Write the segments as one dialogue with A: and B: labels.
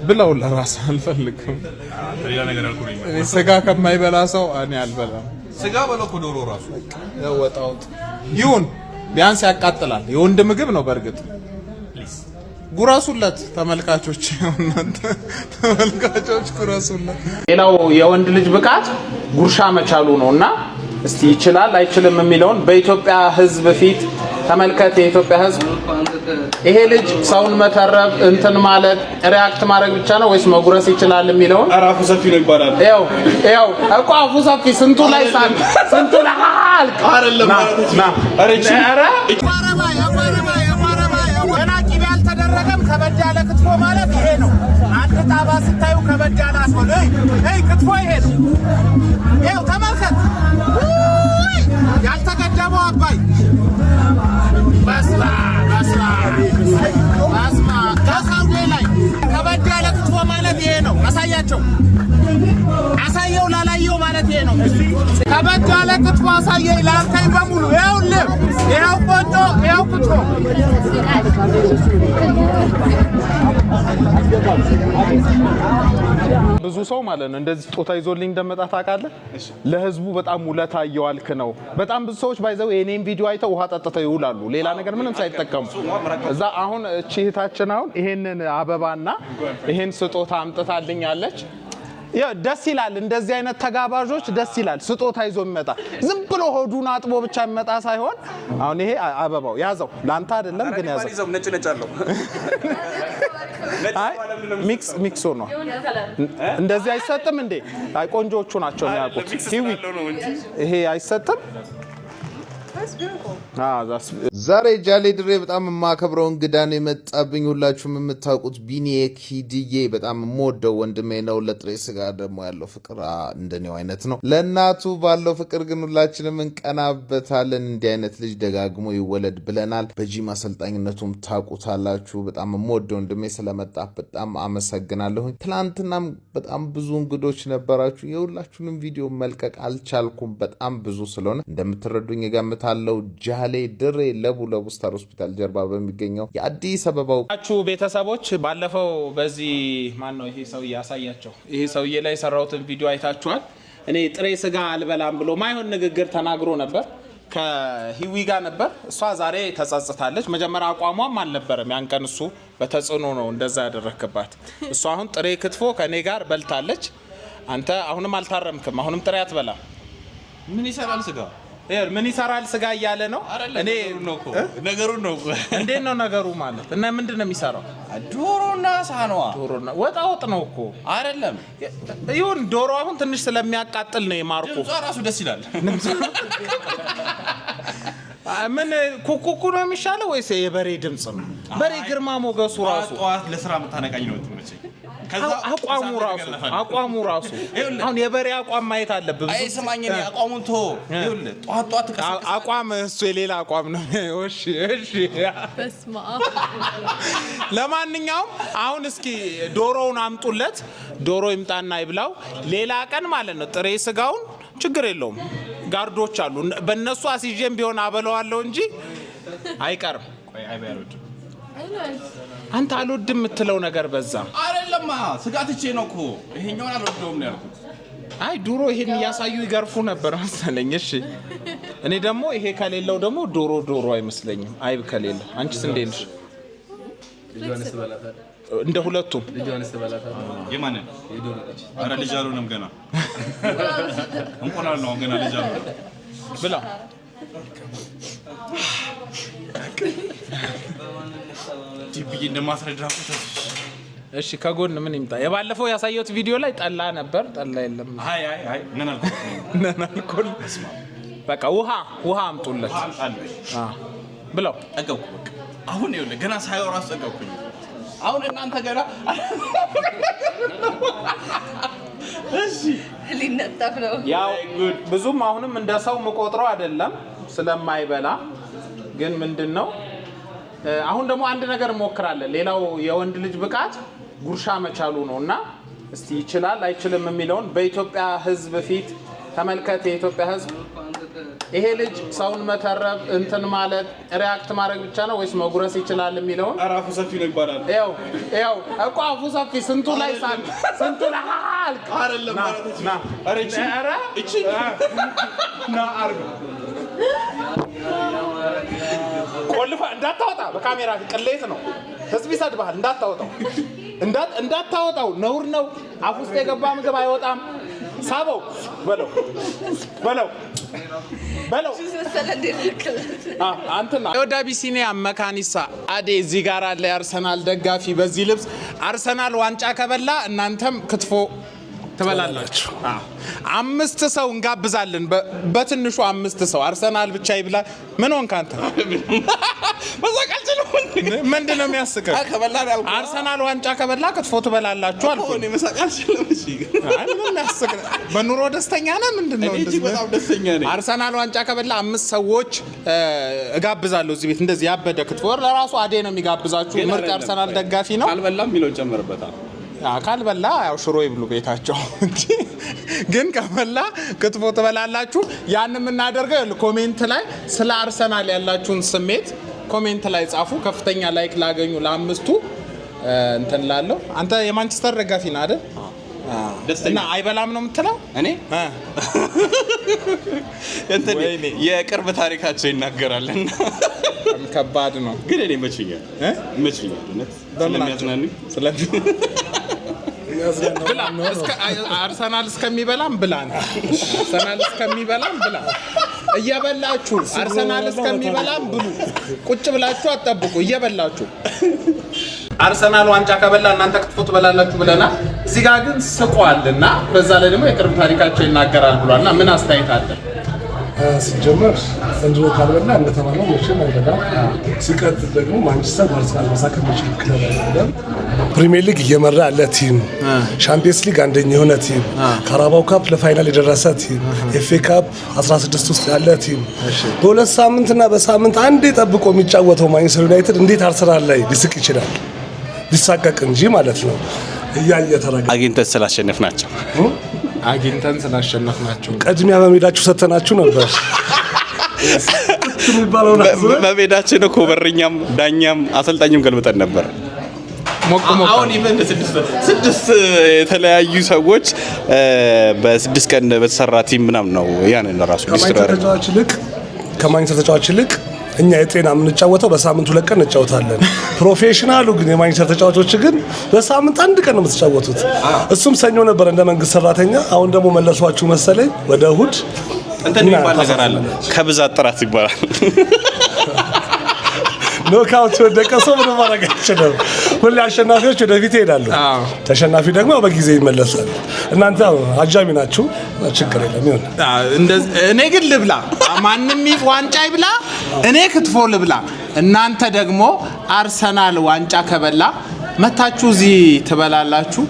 A: ብለው ለራስ አልፈልግም።
B: ሌላ ነገር አልኩኝ።
A: እኔ ስጋ ከማይበላ ሰው እኔ አልበላም።
B: ስጋ በለው እኮ ዶሮ ራሱ።
A: ወጣውጥ ይሁን ቢያንስ ያቃጥላል። የወንድ ምግብ ነው በእርግጥ። ጉረሱለት ተመልካቾች፣ እናንተ ተመልካቾች ጉረሱለት። ሌላው የወንድ ልጅ ብቃት ጉርሻ መቻሉ ነው እና እስቲ ይችላል አይችልም የሚለውን በኢትዮጵያ ሕዝብ ፊት ተመልከት። የኢትዮጵያ ሕዝብ ይሄ ልጅ ሰውን መተረብ እንትን ማለት react ማድረግ ብቻ ነው ወይስ መጉረስ ይችላል የሚለውን
B: ኧረ አፉ ሰፊ ነው ይባላል።
A: ይኸው ይኸው እኮ አፉ ሰፊ ስንቱ ላይ ሳቅ ስንቱ ላይ አልክ።
B: አይደለም።
A: ና ና።
B: ኧረ እቺ
A: ኧረ
C: ገና ቂቤ አልተደረገም። ከበድ ያለ ክትፎ ማለት ይሄ ነው። አንድ ጣባ ስታዩ ከበድ ያለ አስበሉ። እይ ክትፎ ይሄ ነው። ይኸው ተመልከት። ውይ! ያልተገደበው አባይ። በስመ አብ በስመ አብ በስመ አብ። ከሳውዴ ላይ ከበድ ያለ ክትፎ ማለት ይሄ ነው። አሳያቸው፣ አሳየው ላላየው ማለት ይሄ ነው። ከበድ ያለ ክትፎ አሳየኝ ላልከኝ በሙሉ ይኸውልህ፣ ይኸው ቆጮ፣ ይኸው ክትፎ።
A: ብዙ ሰው ማለት ነው እንደዚህ ስጦታ ይዞልኝ እንደመጣ ታውቃለህ። ለህዝቡ በጣም ውለታ እየዋልክ ነው። በጣም ብዙ ሰዎች ባይዘው የኔን ቪዲዮ አይተው ውሃ ጠጥተው ይውላሉ፣ ሌላ ነገር ምንም ሳይጠቀሙ። እዛ አሁን እቺ እህታችን አሁን ይሄንን አበባና ይሄን ስጦታ አምጥታልኛለች። ያው ደስ ይላል። እንደዚህ አይነት ተጋባዦች ደስ ይላል። ስጦታ ይዞ የሚመጣ ዝም ብሎ ሆዱን አጥቦ ብቻ የሚመጣ ሳይሆን አሁን ይሄ አበባው ያዘው፣ ለአንተ አይደለም ግን ያዘው።
B: ይዘው ነጭ ነጭ አለው።
A: አይ mix mix ሆኗል። እንደዚህ አይሰጥም እንዴ? አይ ቆንጆዎቹ ናቸው የሚያውቁት። ኪዊ ይሄ አይሰጥም።
D: ዛሬ ጃሌ ድሬ በጣም የማከብረው እንግዳ ነው የመጣብኝ። ሁላችሁም የምታውቁት ቢኒዬ ኪድዬ በጣም የምወደው ወንድሜ ነው። ለጥሬ ስጋ ደግሞ ያለው ፍቅር እንደኔው አይነት ነው። ለእናቱ ባለው ፍቅር ግን ሁላችንም እንቀናበታለን። እንዲህ አይነት ልጅ ደጋግሞ ይወለድ ብለናል። በጂም አሰልጣኝነቱም ታውቁታላችሁ። በጣም የምወደው ወንድሜ ስለመጣ በጣም አመሰግናለሁኝ። ትናንትናም በጣም ብዙ እንግዶች ነበራችሁ። የሁላችሁንም ቪዲዮ መልቀቅ አልቻልኩም፣ በጣም ብዙ ስለሆነ እንደምትረዱኝ እገምታለሁ። ጃሌ ድሬ ለቡ ለቡ ስታር ሆስፒታል ጀርባ በሚገኘው የአዲስ አበባው
A: ችሁ ቤተሰቦች ባለፈው በዚህ ማን ነው ይሄ ሰውዬ ያሳያቸው፣ ይሄ ሰውዬ ላይ የሰራሁትን ቪዲዮ አይታችኋል። እኔ ጥሬ ስጋ አልበላም ብሎ ማይሆን ንግግር ተናግሮ ነበር። ከሂዊ ጋር ነበር። እሷ ዛሬ ተጸጽታለች። መጀመሪያ አቋሟም አልነበረም። ያን ቀን እሱ በተጽዕኖ ነው እንደዛ ያደረክባት። እሷ አሁን ጥሬ ክትፎ ከእኔ ጋር በልታለች። አንተ አሁንም አልታረምክም። አሁንም ጥሬ አትበላም።
B: ምን ይሰራል ስጋ?
A: ይኸውልህ፣ ምን ይሰራል ስጋ እያለ ነው። እኔ
B: ነገሩን ነው እኮ።
A: እንዴት ነው ነገሩ ማለት እና ምንድን ነው የሚሰራው?
B: ዶሮና ሳህኗ
A: ዶሮና ወጣ ወጥ ነው እኮ።
B: አይደለም።
A: ይሁን ዶሮ አሁን ትንሽ ስለሚያቃጥል ነው የማርኩ።
B: ድምጿ ራሱ ደስ ይላል።
A: ምን ኩኩኩ ነው የሚሻለው ወይስ የበሬ ድምፅ ነው? በሬ ግርማ ሞገሱ ራሱ
B: ጠዋት ለስራ የምታነቃኝ ነው የምትመቸኝ። ከዛ
A: አቋሙ ራሱ አቋሙ ራሱ አሁን የበሬ አቋም ማየት አለብህ።
B: አይ ስማኝ፣ እኔ አቋሙን ቶ ይኸውልህ፣ ጠዋት ጠዋት ትቀሰቅስ
A: አቋም እሱ የሌላ አቋም ነው። እሺ እሺ።
E: በስመ አብ።
A: ለማንኛውም አሁን እስኪ ዶሮውን አምጡለት። ዶሮ ይምጣና ይብላው። ሌላ ቀን ማለት ነው ጥሬ ስጋውን ችግር የለውም። ጋርዶች አሉ። በእነሱ አስይዤም ቢሆን አበለዋለሁ እንጂ አይቀርም። አንተ አልወድም የምትለው ነገር በዛ።
B: አይደለማ፣ ስጋ ትቼ ነው እኮ ይሄኛውን አልወደውም ነው ያልኩት።
A: አይ ድሮ ይሄን እያሳዩ ይገርፉ ነበር መሰለኝ። እሺ እኔ ደግሞ ይሄ ከሌለው ደግሞ ዶሮ ዶሮ አይመስለኝም። አይብ ከሌለው። አንቺስ እንዴት ነሽ? እንደ ሁለቱም
B: የማንን? ኧረ ልጅ አልሆነም ገና፣ እንቁላል ነው ገና ልጅ አልሆነም።
A: ብላ።
B: እንዲህ ብዬ እንደማስረዳ እኮ ተስፍሽ።
A: እሺ ከጎን ምን ይምጣ? የባለፈው ያሳየሁት ቪዲዮ ላይ ጠላ ነበር። ጠላ የለም።
B: አይ አይ አይ ምን አልኩት?
A: Non alcohol። በቃ ውሃ ውሃ አምጡለት። አዎ ብለው።
B: ጠገብኩ በቃ። አሁን ይኸውልህ ገና ሳየው እራሱ ጠገብኩኝ። አሁን እናንተ ገና እሺ
E: ሊነጠፍ ነው።
A: ያው ብዙም አሁንም እንደ ሰው ምቆጥረው አይደለም ስለማይበላ። ግን ምንድን ነው አሁን ደግሞ አንድ ነገር እሞክራለን። ሌላው የወንድ ልጅ ብቃት ጉርሻ መቻሉ ነው እና እስቲ ይችላል አይችልም የሚለውን በኢትዮጵያ ሕዝብ ፊት ተመልከት። የኢትዮጵያ ሕዝብ ይሄ ልጅ ሰውን መተረብ እንትን ማለት react ማድረግ ብቻ ነው ወይስ መጉረስ ይችላል የሚለውን።
B: ኧረ አፉ ሰፊ ነው ይባላል።
A: ያው ያው እኮ አፉ ሰፊ ስንቱ ላይ ሳቅ፣ ስንቱ ላይ አልክ።
B: አይደለም።
A: ና ና።
B: ኧረ እቺ
A: ኧረ
B: እቺ
A: ና አርገው፣ ቆልፈ እንዳታወጣ በካሜራ ፊት ቅሌት ነው። ህዝብ ይሰድብሃል። እንዳታወጣው፣ እንዳታወጣው ነውር ነው። አፍ ውስጥ የገባ ምግብ አይወጣም። ሳበው፣ በለው በለው በለው።
E: መሰለ እንዴ ልክለት?
A: አንተና ወደ አቢሲኒያ መካኒሳ አዴ እዚህ ጋር አለ የአርሰናል ደጋፊ በዚህ ልብስ። አርሰናል ዋንጫ ከበላ እናንተም ክትፎ ትበላላችሁ። አዎ። አምስት ሰው እንጋብዛለን። በትንሹ አምስት ሰው። አርሰናል ብቻ ይብላ። ምን ሆንክ አንተ?
B: መሳቅ አልችልም።
A: ምንድን ነው የሚያስቅህ?
B: ከበላ ነው ያልኩህ።
A: አርሰናል ዋንጫ ከበላ ክትፎ ትበላላችሁ አልኩህ።
B: እኔ መሳቅ አልችልም። እሺ።
A: አይ ምንም የሚያስቅ በኑሮ ደስተኛ ነህ? ምንድን ነው
B: እኔ እጅግ
A: እንደዚህ?
B: በጣም ደስተኛ ነኝ።
A: አርሰናል ዋንጫ ከበላ አምስት ሰዎች እጋብዛለሁ እዚህ ቤት እንደዚህ ያበደ ክትፎ። ለራሱ አዴ ነው የሚጋብዛችሁ።
B: ግን
A: ምርጥ
B: አይደለም።
A: የአርሰናል ደጋፊ ነው።
B: ካልበላም የሚለውን ጨምርበታል።
A: ካልበላ ያው ሽሮ ይብሉ ቤታቸው እንጂ ግን ከበላ ክትፎ ትበላላችሁ። ያን የምናደርገው ይኸውልህ፣ comment ላይ ስለ አርሰናል ያላችሁን ስሜት comment ላይ ጻፉ። ከፍተኛ like ላገኙ ለአምስቱ እንትን ላለው። አንተ የማንቸስተር ደጋፊ ነህ አይደል?
B: ደስተኛ።
A: እና አይበላም ነው የምትለው?
B: እኔ
A: እ
B: እንትን
A: ወይኔ።
B: የቅርብ ታሪካቸው ይናገራል እና
A: በጣም ከባድ ነው።
B: ግን እኔ ይመቹኛል።
A: እ?
B: ይመቹኛል እውነት።
A: በምናቸው?
B: ስለሚያዝናኑኝ።
A: ብላ፣ አርሰናል እስከሚበላም ብላ ነው። አርሰናል እስከሚበላም ብላ። እየበላችሁ አርሰናል እስከሚበላም ብሉ። ቁጭ ብላችሁ አትጠብቁ፣ እየበላችሁ። አርሰናል ዋንጫ ከበላ እናንተ ክትፎ ትበላላችሁ ብለናል። እዚህ ጋር ግን ስቋል እና በዛ ላይ ደግሞ የቅርብ ታሪካቸው ይናገራል ብሏል እና ምን አስተያየት አለ?
F: ሲጀመር ዘንድሮ ካልበላ እንደተባለው መቼም አይበላም። ሲቀጥል ደግሞ ማንቸስተር በአርሰናል መሳቅ የሚችል ክለብ አይደለም። ፕሪሚየር ሊግ እየመራ ያለ team፣ ሻምፒየንስ ሊግ አንደኛ የሆነ team፣ ካራባው ካፕ ለ final የደረሰ team፣ ኤፍኤ ካፕ 16 ውስጥ ያለ team፣ በ2 ሳምንትና በሳምንት አንዴ ጠብቆ የሚጫወተው ማንቸስተር ዩናይትድ እንዴት አርሰናል ላይ ሊስቅ ይችላል? ሊሳቀቅ እንጂ ማለት ነው። እያየ ተረጋ።
B: አግኝተን ስላሸነፍናቸው።
A: አግኝተን ስላሸነፍናቸው።
F: ቅድሚያ በሜዳችሁ ሰተናችሁ ነበር የሚባለውን አስበህ።
B: በሜዳችን እኮ በረኛም ዳኛም አሰልጣኝም ገልብጠን ነበር።
A: ሞቅ ሞቅ።
B: አሁን even ስድስት ስድስት የተለያዩ ሰዎች በ6 ቀን በተሰራ team ምናምን ነው ያንን ራሱ
F: ከማንቸስተር ተጫዋች ይልቅ ከማንቸስተር ተጫዋች ይልቅ እኛ የጤና የምንጫወተው በሳምንት 2 ቀን እንጫወታለን። Professional ኡ ግን የማንቸስተር ተጫዋቾች ግን በሳምንት አንድ ቀን ነው የምትጫወቱት። እሱም ሰኞ ነበር እንደ መንግስት ሰራተኛ። አሁን ደግሞ መለሷችሁ መሰለኝ ወደ እሁድ።
B: እንትን
F: እና
B: የሚባል ነገር አለ። ከብዛት ጥራት ይባላል።
F: Knockout የወደቀ ሰው ምንም ማድረግ አይችልም። ሁሌ አሸናፊዎች ወደፊት ይሄዳሉ፣ ተሸናፊ ደግሞ በጊዜ ይመለሳል። እናንተ አጃቢ ናችሁ፣ ችግር የለም ይሁን።
A: እኔ ግን ልብላ፣ ማንም ዋንጫ ይብላ፣ እኔ ክትፎ ልብላ። እናንተ ደግሞ አርሰናል ዋንጫ ከበላ መታችሁ እዚህ ትበላላችሁ።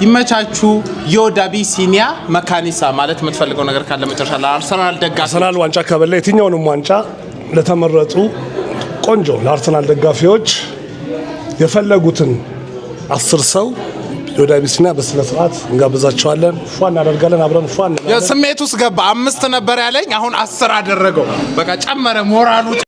A: ይመቻችሁ። ዮድ አቢሲኒያ መካኒሳ ማለት የምትፈልገው ነገር ካለ መጨረሻ ለአርሰናል ደጋፊ።
F: አርሰናል ዋንጫ ከበላ የትኛውንም ዋንጫ ለተመረጡ ቆንጆ ለአርሰናል ደጋፊዎች የፈለጉትን 10 ሰው ወደ አቢሲኒያ በስነ ስርዓት እንጋብዛቸዋለን። ፏ እናደርጋለን። አብረን ፏ እንላለን።
A: ስሜት ውስጥ ገባ። አምስት ነበር ያለኝ፣ አሁን 10 አደረገው። በቃ ጨመረ ሞራሉ።